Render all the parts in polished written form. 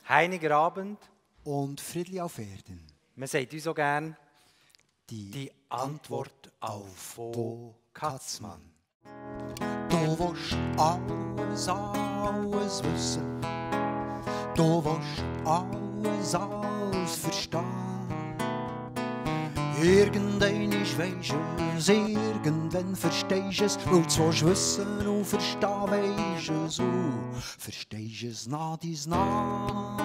Heiliger Abend und Friedli auf Erden. Man sagt uns so gern Die Antwort auf Bo Katzmann. Du willst alles wissen. Du willst alles verstehen. Irgendwann weisst es, irgendwann verstehst es. Und du willst wissen und verstehen weisst es. Und verstehst es nach dies nach.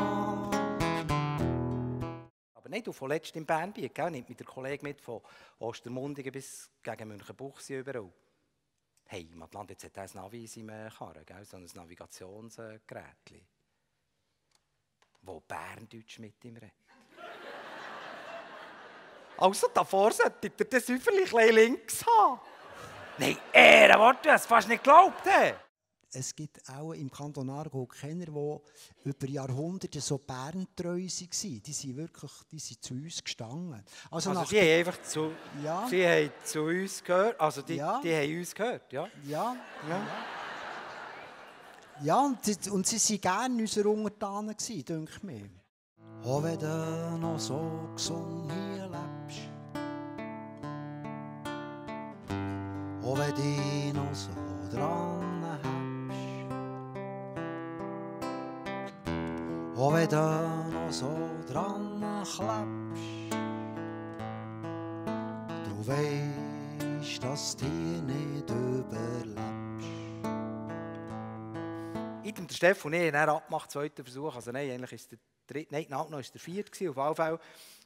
Aber nicht, du vorletzt in Bernbiet, gell? Nimmt mit der Kollege mit von Ostermundigen bis gegen Münchenbuchsee überall. Hey, Matland, jetzt hat er ein Navi in seinem Karren, gell? So ein Navigationsgerät, wo Berndeutsch mit ihm redet. Also davor sollte ihr das Säuferchen links haben. Nein, Ehrenwort, du hast es fast nicht geglaubt. He? Es gibt auch im Kanton Aargau Kenner, die über Jahrhunderte so berntreu waren. Die sind zu uns gestanden. Also die haben einfach zu, ja. Sie haben zu uns gehört, also die Ja. haben uns gehört, ja? Ja. Ja, und sie waren gerne unsere Untertanen, denke ich mir. Auch wenn du noch so gesund hier lebst, auch wenn du noch so dran hast, auch wenn du noch so dran klebst, du weisst, dass du nicht überlebst. Ich und der Steff und ich haben abgemacht, zweiten Versuch. Also nein, eigentlich ist der dritte, nein, noch ist der vierte auf jeden Fall.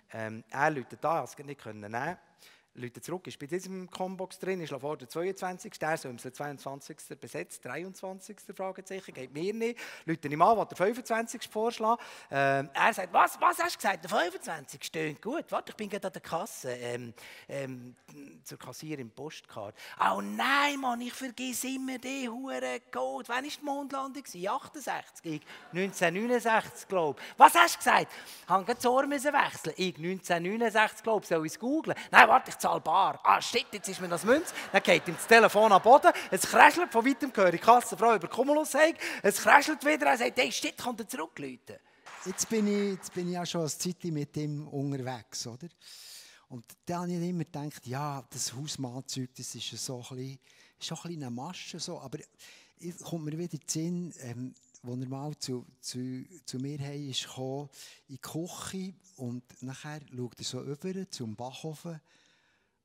Er läutet da, ich konnte es nicht nehmen. Läutet zurück, ist bei diesem Combox drin, ist vor der 22. Der soll am 22. besetzt, 23. Fragezeichen, geht mir nicht. Läutet ihm an, will der 25. vorschlagen. Er sagt, was hast du gesagt, der 25. Stöhnt gut, warte, ich bin gerade an der Kasse, zur Kassiererin Postkarte. Oh nein, Mann, ich vergesse immer den huren Code. Wann war die Mondlandung? 68, ich 1969, glaube ich. Was hast du gesagt? Ich musste das Ohr wechseln. Ich 1969, glaube ich, soll ich es googlen? Nein, warte, ich zahle bar. Ah, shit, jetzt ist mir das Münz. Dann geht ihm das Telefon am Boden. Es kräschelt, von weitem höre ich die Kassenfrau über Cumulus sagen. Es kräschelt wieder. Er sagt, hey, shit, kann er zurückrufen? Jetzt bin ich ja schon ein Zeitchen mit ihm unterwegs, oder? Und dann habe ich immer gedacht, ja, das Hausmannzeug, das ist so ein bisschen eine Masche. So. Aber es kommt mir wieder in den Sinn, als er mal zu mir kam, in die Küche und nachher schaut er so über zum Backofen.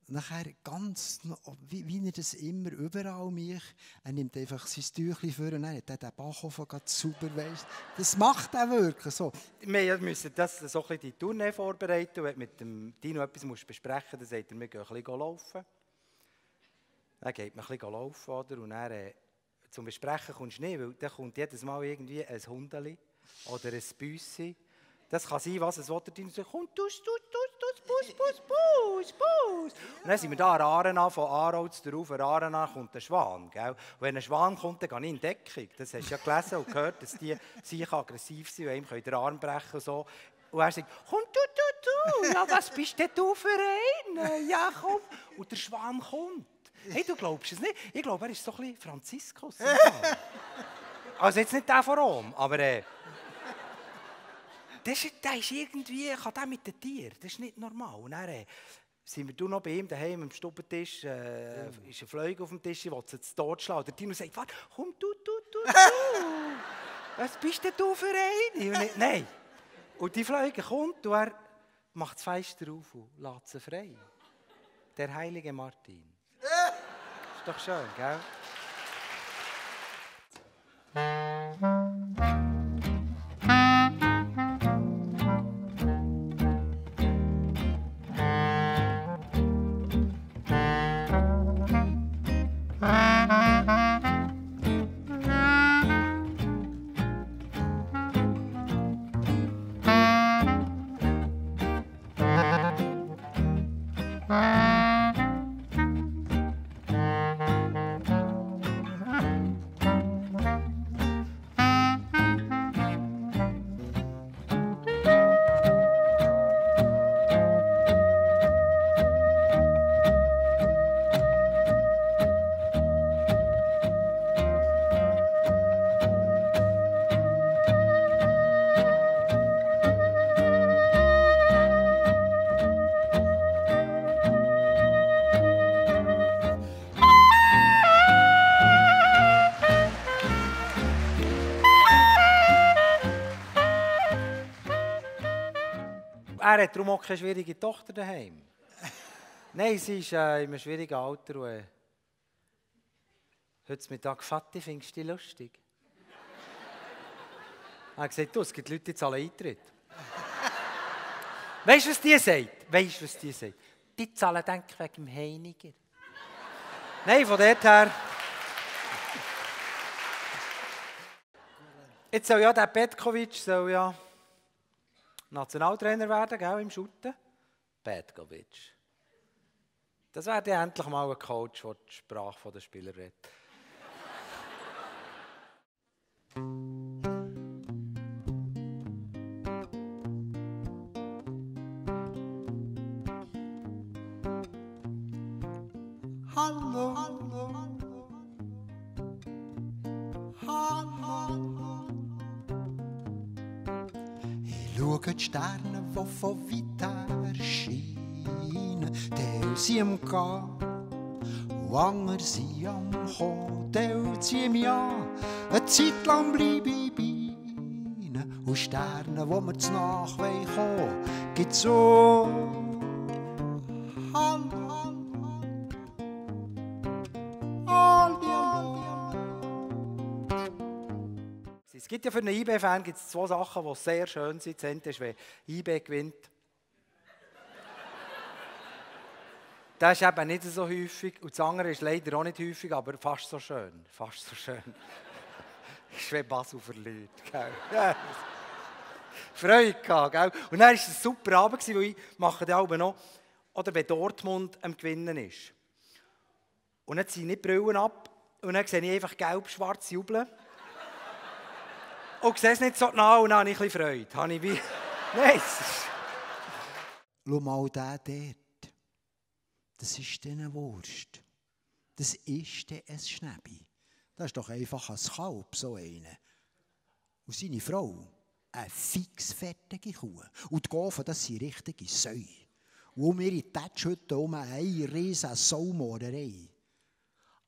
Nachher ganz, wie er das immer überall mich, er nimmt einfach sein Tüchlein vor und dann hat er den Backofen ganz super, weißt. Das macht er wirklich so. Wir müssen das so ein bisschen die Tournee vorbereiten. Wenn du mit dem Dino etwas besprechen musst, dann sagt er, wir gehen ein bisschen laufen. Dann geht man ein bisschen laufen, oder? Und dann, zum Besprechen kommst du nicht, weil dann kommt jedes Mal irgendwie ein Hundeli oder ein Büssi. Das kann sein, was es will. Der Dino sagt, komm, Bus. Und dann sind wir da an Aarena, von Aarau zu der Ufer Aarena kommt ein Schwan. Gell? Und wenn ein Schwan kommt, dann gehe ich in Deckung. Das hast du ja gelesen und gehört, dass die sich aggressiv sind und ihm den Arm brechen und so. Und er sagt, komm, du, ja, was bist denn du für ein? Ja, komm. Und der Schwan kommt. Hey, du glaubst es nicht? Ich glaube, er ist so ein bisschen Franziskus. Also jetzt nicht der von Rom, aber der ist irgendwie, kann der mit den Tieren, das ist nicht normal. Und dann sind wir noch bei ihm daheim am Stubentisch, ist ein Fliege auf dem Tisch, ich will sie jetzt totschlagen. Der Tino sagt, warte, komm, du. Was bist denn du für ein? Nein. Und die Fliege kommt und er macht das Fenster auf und lässt sie frei. Der heilige Martin. Ist doch schön, gell? er hat darum auch keine schwierige Tochter daheim. Nein, sie ist in einem schwierigen Alter. Und, heute Mittag, Vati, findest du die lustig? Er hat gesagt, du, es gibt Leute, die zahlen Eintritt. Weißt du, was die sagt? Die zahlen, denke ich, wegen dem Heiniger. Nein, von dort her. Jetzt soll ja der Petkovic Nationaltrainer werden, gell, im Schutten. Petkovic. Das wäre dann endlich mal ein Coach, der die Sprache der Spieler redet. Hallo, hallo, hallo. Ich schaue die Sterne, die von weit her scheinen. Teil sie am Gehen, und andere sind am Kommen. Teil sie mich an, eine Zeit lang bleibe ich bei ihnen. Und Sterne, wo wir zu nach kommen wollen, gibt's so. Es gibt ja für einen IB-Fan zwei Sachen, die sehr schön sind. Das eine ist, wenn IB gewinnt. Das ist eben nicht so häufig. Und das andere ist leider auch nicht häufig, aber fast so schön. Fast so schön. Das ist, wenn Basel verliert. Ja. Freude gehabt, gell? Und dann war es ein super Abend, weil ich mache dann auch noch, oder wenn Dortmund am Gewinnen ist. Und dann ziehe ich nicht die Brillen ab und dann sehe ich einfach gelb-schwarz jubeln. Und sehe es nicht so genau und dann habe ich ein bisschen Freude. Habe ich wie... Nein. Schau mal den dort. Das ist eine Wurst. Das ist ein Schnäbi. Das ist doch einfach ein Kalb, so eine. Und seine Frau, eine fixfertige Kuh. Und die Gofen, das sind richtige Säue. Und um ihre Tätschhütte um eine riesige Saumorerei.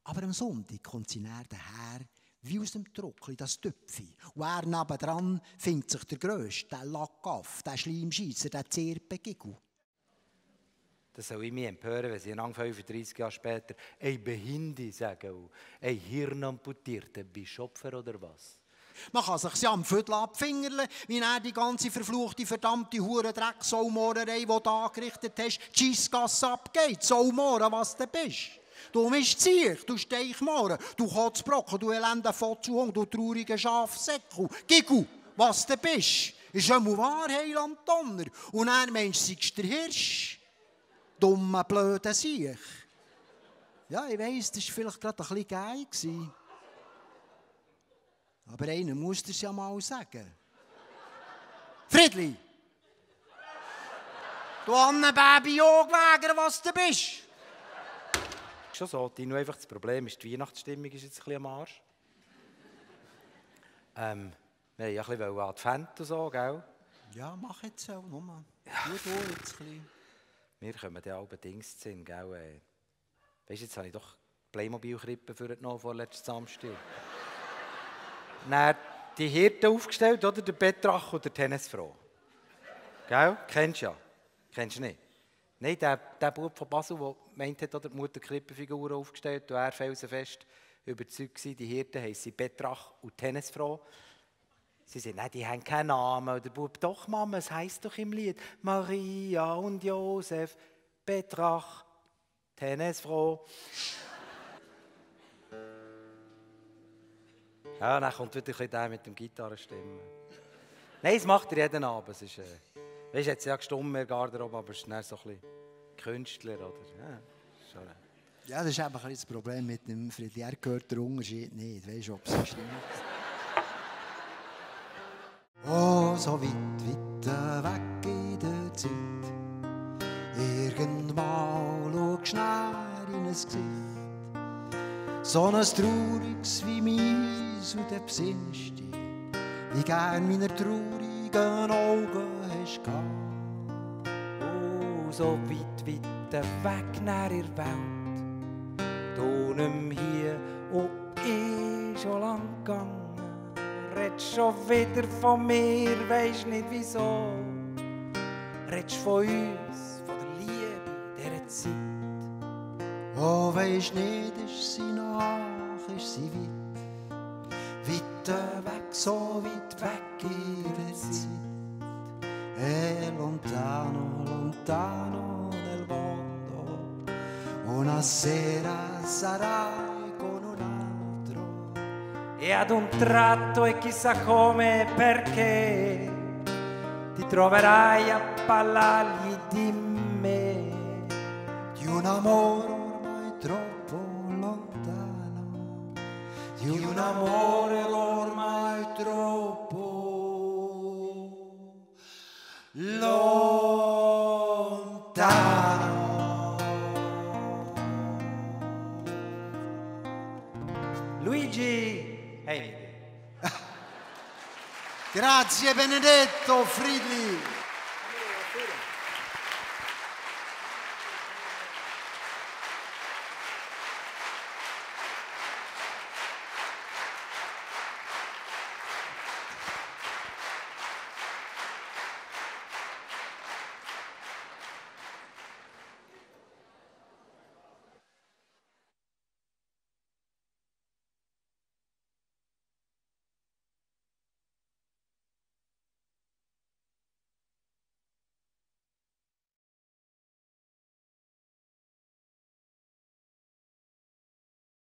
Aber am Sonntag kommt sie näher daher, wie aus dem Trockli, das Töpfi. Und er nebendran findet sich der Grösste, der Lackaff, der Schleimscheisser, der Zirpengigel. Das soll ich mich empören, wenn sie 35 Jahre später «Ey, Behindi» sagen und «Ey, Hirnamputierte, Bischopfer» oder was? Man kann sich ja am Viertel abfingerle, wie er die ganze verfluchte, verdammte Hure-Dreck-Saumorerei, die du angerichtet hast, die Scheissgasse abgeht. Saumore, was du bist. Du Mistziech, du Steichmohren, du Kotzbrocken, du elender Fotzuhung, du trauriger Schafsäckel. Gigu, was du bist. Ist einmal wahr, Heiland Donner. Und er meinst, seist der Hirsch. Dummer, blöder Siech. Ja, ich weiss, das war vielleicht gerade ein bisschen geil. Aber einer muss es ja mal sagen. Friedli! Du Annenbaby-Jogwäger, was du bist! Schon so, Tino, einfach das Problem ist, die Weihnachtsstimmung ist jetzt ein bisschen am Arsch. Wir haben ja ein bisschen Advent und so, gell? Ja, mach jetzt auch, nochmal. Ja. Du jetzt ein bisschen. Wir kommen ja auch Dings zu sehen, gell? Weisst du, jetzt habe ich doch Playmobil-Krippe vorgenommen vor letzten Samstag. Dann die Hirten aufgestellt, oder? Der Betrach und der Tennisfrau. Gell? Kennst du ja. Kennst du nicht? Nein, der Bub von Basel, der meint hat, oder die Mutter Krippenfiguren aufgestellt und er felsenfest überzeugt war, die Hirten heissen Betrach und Tennisfrau. Sie sagen, nein, die haben keinen Namen. Und der Bub, doch Mama, es heisst doch im Lied Maria und Josef, Betrach, Tennisfrau. Ja, dann kommt wieder ein bisschen der mit dem Gitarrenstimmen. Nein, das macht er jeden Abend. Es ist, weißt du, jetzt ja gestummt in der Garderobe, aber es ist dann so ein bisschen Künstler, oder? Ja, schon. Ja, das ist eben ein bisschen das Problem mit dem Friedli. Er gehört der Unterschied nicht. Weißt du, ob es stimmt? Oh, so weit weg in der Zeit. Irgendwann schaust du näher in ein Gesicht. So ein trauriges wie meins und dann besinnst dich, wie gern meiner traurigen Augen hast gehabt. Oh, so weit weg nach der Welt. Du nicht hier und ich schon lang gegangen. Redst schon wieder von mir, weisst nicht wieso. redest von uns, von der Liebe dieser Zeit. Oh, weisst nicht, ist sie nach, ist sie weit, weit weg, so weit weg ihre Zeit. Lontano, lontano nel mondo, una sera sarai con un altro. E ad un tratto, e chissà come e perché, ti troverai a parlargli di me, di un amore ormai troppo lontano, di un amore ormai troppo lontano. Luigi! Ehi! Grazie Benedetto Fridli.